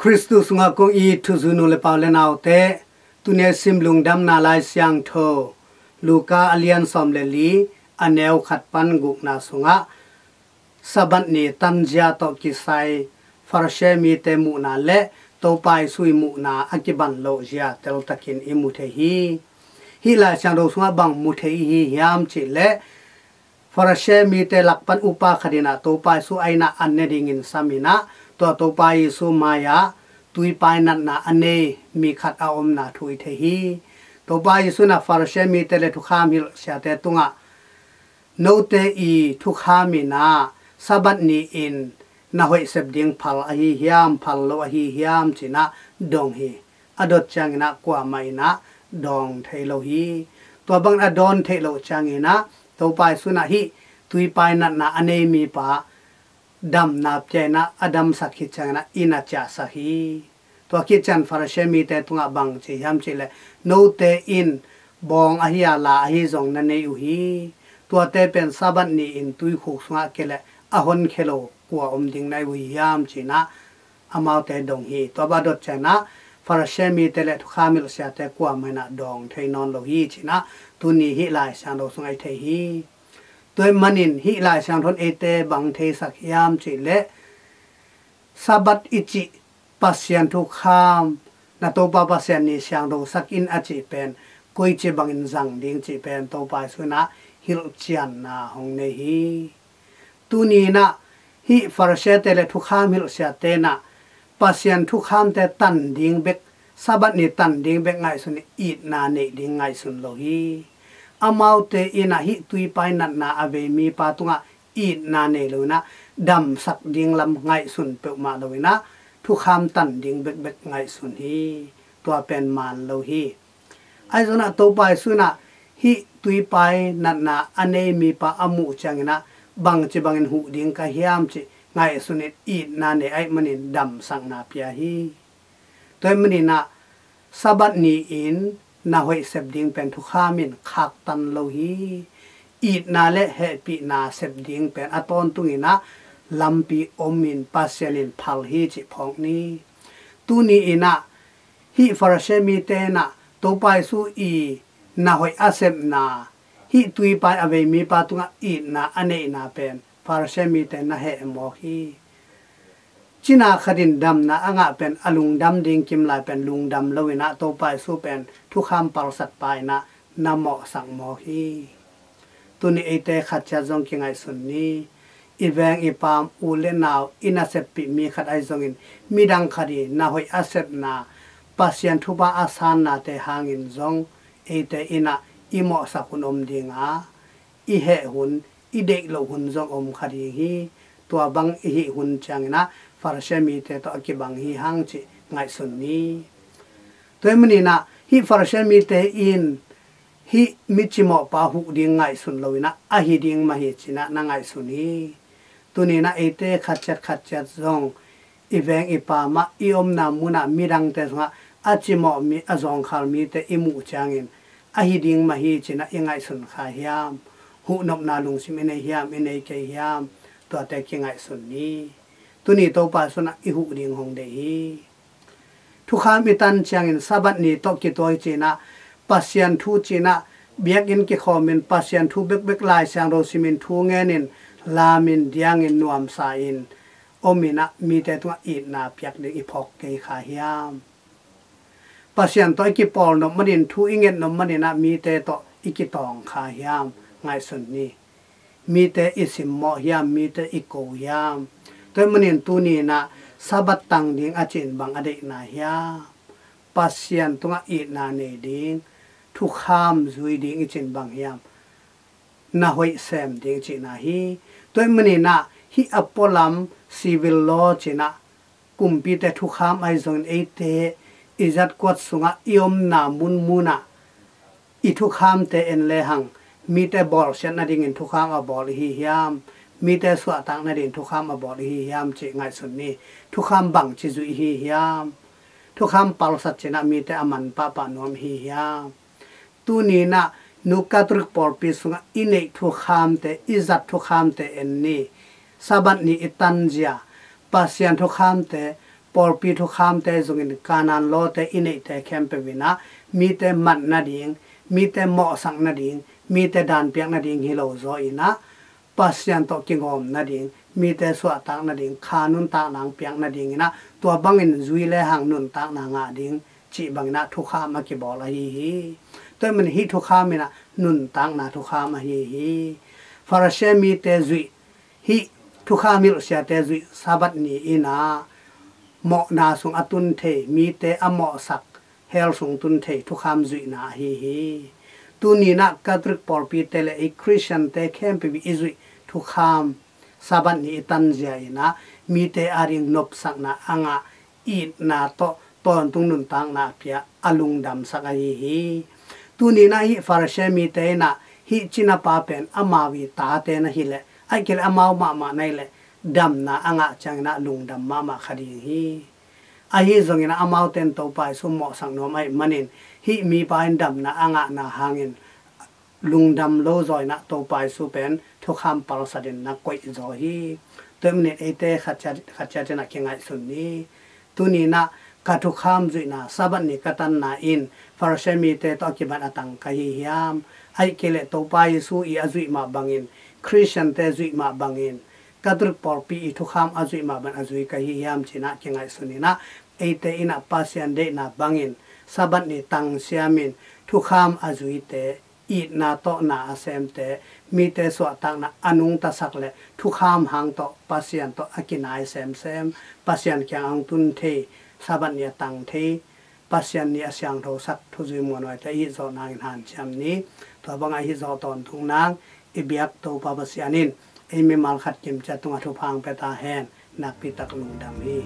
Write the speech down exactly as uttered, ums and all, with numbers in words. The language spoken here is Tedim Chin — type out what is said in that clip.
Khristu sungah kong it thuzui nu le pa u le naute, tuni a sim Lungdamna Lai Siangtho Luka a lian sawm le li, a neu khat pan gukna sungah Sabbath ni tanzia tawh kisai Pharisee mite muhna le Topa Jesu i muhna a kiban loh zia teltakin i mu thei hi. Hih Lai Siangtho sungah bang mu thei i hi hiam cih leh, Pharisee mite lak pan upa khat in ah Topa Jesu a inn ah an ne dingin sam in ah, tua Topa Jesu mai-ah tuipai natna a nei mi khat a omna thu i thei hi. Topa Jesu in ah Pharisee mite le thukham hilh siate tungah, "Note i thukham in ah Sabbath ni-in na hoih sep ding phal ahi hiam, phal lo ahi hiam?" ci-in ah dong hi. A dot ciangin ah kuamah in ah dawng thei lo hi. Tua bangin a dawn theih loh ciangin ah Topa Jesu in ah hih tuipai natna a nei mipa damna pia in ah a damsak khit ciangin ah inn ah ciahsak hi. Tua khit ciang Pharisee mite tungah bang ci hiam cih leh, "Note in bawng ahi a la ahi zong na nei uh hi. Tuate pen Sabbath ni-in tuikhuk sungah kei leh a honkhia lo kua om ding na hi uh hiam?" ci-in ah amaute dong hi. Tua bang a dot ciangin ah Pharisee mite le thukham hilh siate kuamah in ah dawng thei nawn lo hi ci-in ah tuni hih Lai Siangtho sungah i thei hi. Tua ahih manin hih Lai Siangtho in eite bang theisak hiam cih leh, Sabbath i cih Pasian thukham, na Topa Pasian ni siangthosak in a cih pen koici bangin zang ding cih pen Topa Jesu in ah hilhcianna hong nei hi. Tuni in ah hih Pharisee-te le thukham hilh siate in ah Pasian thukhamte tan ding bek, Sabbath ni tan ding bek ngaihsun in itna neih ding ngaihsun lo hi. Amaute in ah hih tuipai natna a vei mipa tungah itna nei lo in ah damsak ding lam ngaihsun peuhmah lo in ah thukham tan ding bekbek ngaihsun hi. Tua pen maan lo hi. Ahi zongin ah Topa Jesu in ah hih tuipai natna a nei mipa a muh ciangin ah bangci bangin huh ding ka hiam cih ngaihsun in itna nei ahih manin damsakna pia hi. Tua ahih manin ah Sabbath ni-in na hoih sep ding pen thukham in khaktan lo hi. Itna le hehpihna sep ding pen a tawntung in ah lampi om in Pasian in phal hi cih phawk ni. Tuni in ah hih Pharisee mite in ah Topa Jesu i na hoih a sepna, hih tuipai a vei mipa tungah itna a neihna pen Pharisee mite na heh mawk hi. Cina khat in damna a ngah pen a lungdam ding kim lai pen lungdam lo in ah Topa Jesu pen thukham palsatpa in ah na mawhsak mawk hi. Tuni eite khat ciat zong kingaihsun ni. I veng i paam, u le nau, i naseppih mi khat ahi zongin midang khat i na hoih a sepna, Pasian thupha a sannate hangin zong eite in ah i mawhsak hun om ding a, i heh hun, i deih loh hun zong om kha ding hi. Tua bang i hih hun ciangin ah Pharisee mite tawh a kibang hi hang cih ngaihsun ni. Tua ahih manin ah hih Pharisee mite in hih mi cimawhpa huh ding ngaihsun lo in ah a hi ding mah hi ci-in ah na ngaihsun hi. Tuni in ah eite khat ciat khat ciat zong i veng i paam ah i omna mun ah midangte sungah a cimawh mi, a zawngkhal mite i muh ciangin a hi ding mah hi ci-in ah i ngaihsun kha hiam? Huhnopna lungsim i nei hiam, i nei kei hiam? Tuate kingaihsun ni. Tuni Topa Jesu in ah i huh ding hong deih hi. Thukham i tan ciangin Sabbath ni tawh kituak hi ci-in ah, Pasian thu ci-in ah, biakinn kikhawm in Pasian thu bekbek, Lai Siangtho sim in, thu ngen in, lam in, diang in, nuamsa in om in ah mite tungah itna piak ding i phawk kei kha hiam? Pasian tawh i kipawl nop manin, thu i nget nop manin ah mite tawh i kitawng kha hiam? Ngaihsun ni. Mite i simmawh hiam, mite i ko hiam? Tua ahih manin tuni in ah Sabbath tang ding a cih in bang a deihna hiam? Pasian tungah itna nei ding, thukham zui ding i cih in bang hiam? Na hoih sem ding cihna hi. Tua ahih manin ah hih a pualam civil law ci-in ah kumpite thukham ahi zongin eite i zat kuat sungah i omna munmun ah i thukhamte en lehang, mite bawlsiat nadingin thukham a bawl i hi hiam? Mite suahtak nadingin thukham a bawl i hi hiam cih ngaihsun ni. Thukham bangci zuih i hi hiam? Thukham palsat ci-in ah mite a man pahpah nuam i hi hiam? Tuni in ah Nu Catholic pawlpi sungah i neih thukhamte, i zat thukhamte en ni. Sabbath ni i tanzia, Pasian thukhamte, pawlpi thukhamte zongin Kanaan lawte i neihte khempeuh in ah mite mat nading, mite mawhsak nading, mite danpiak nading hi lo zaw in ah Pasian tawh kigawm nading, mite suahtak nading, kha nuntakna ang piak nading in ah tua bangin zui le hang nuntakna ngah ding cih bangin ah thukham a kibawl ahi hi. Tua ahih manin hih thukham in ah nuntakna thukham ahi hi. Pharisee mite zuih, hih thukham hilhsiate zuih Sabbath ni in ah mawhna sung a tun thei, mite a mawhsak hell sung tun thei thukham zuihna ahi hi. Tuni in ah Catholic pawlpite le ei Khristiante khempeuh i zuih thukham Sabbath ni i tanzia in ah mite ading nopsakna a ngah, itna tawh tawntung nuntakna a pia, a lungdamsak ahi hi. Tuni in ah hih Pharisee mite in ah hih cinapa pen amau i tate na hi leh, ahih kei leh amau mahmah na hi leh damna a ngah ciangin ah lungdam mahmah kha ding hi. Ahi zongin ah amaute in Topa Jesu mawhsak nuam ahih manin hih mipa in damna a ngahna hangin lungdam lo zaw in ah Topa Jesu pen thukham palsat in na koih zaw hi. Tua ahih manin eite khat ciat, khat ciat in ah kingaihsun ni. Tuni in ah ka thukham zuihna, Sabbath ni ka tanna in Pharisee mite tawh a kibat a tang ka hi hiam? Ahih kei leh Topa Jesu i a zuih mah bangin, Khristiante zuih mah bangin, Catholic pawlpi i thukham a zuih mah bangin a zui ka hi hiam ci in ah kingaihsun in ah, eite in ah Pasian deihna bangin Sabbath ni tang siamin thukham a zuite, itna tawh na a semte, mite suahtakna a nungtasak le thukham hang tawh Pasian tawh a kinai semsem, Pasian kiang ang tun thei, Sabbath ni a tang thei, Pasian ni a siangthosak thuzui muanhuaite i hih zawh nangin hanciam ni. Tua bangah i hih zawh tawntung nang i biak Topa Pasian in ei mimal khat kimciat tungah thupha ang pia ta hen. Nakpi tak lungdam hi.